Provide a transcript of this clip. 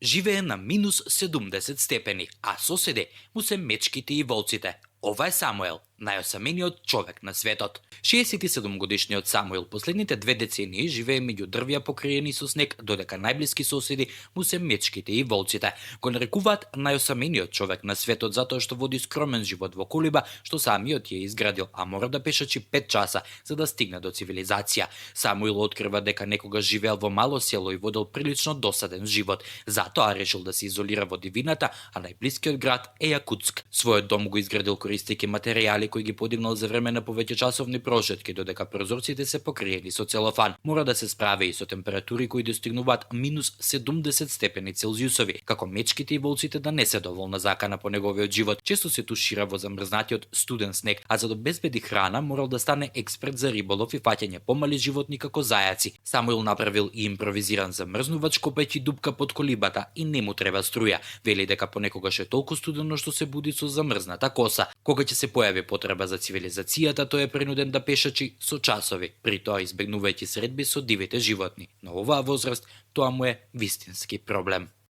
Живее на минус 70 степени, а соседе му се мечките и волците. Ова е Самуел, најосамениот човек на светот. 67-годишниот Самуел последните 2 децении живее меѓу дрвја покриени со снег, додека најблиски соседи му се мечките и волците. Го нарекуваат најосамениот човек на светот затоа што води скромен живот во колиба што самиот ја изградил, а мора да пешачи 5 часа за да стигне до цивилизација. Самуел открива дека некогаш живеел во мало село и водел прилично досаден живот. Затоа решил да се изолира во дивината, а најблискиот град е Јакутск. Својот дом го изградил користејќи материјали кои ги подигнал за време на повеќечасовни прошетки, додека прозорците се покриени со целофан. Мора да се справи и со температури кои достигнуваат минус 70 степени Целзиусови, како мечките и волците да не се доволна закана по неговиот живот. Често се тушира во замрзнатиот студен снег, а за да обезбеди храна морал да стане експерт за риболов и фаќање помали животни како зајаци. Самуел направил и импровизиран замрзнувач копајќи дупка под колибата и не му треба струја. Вели дека понекогаш е толку студено што се буди со замрзната коса. Кога ќе се појави потреба за цивилизацијата, тој е принуден да пешачи со часови, при тоа избегнувајќи средби со дивите животни. На оваа возраст тоа му е вистински проблем.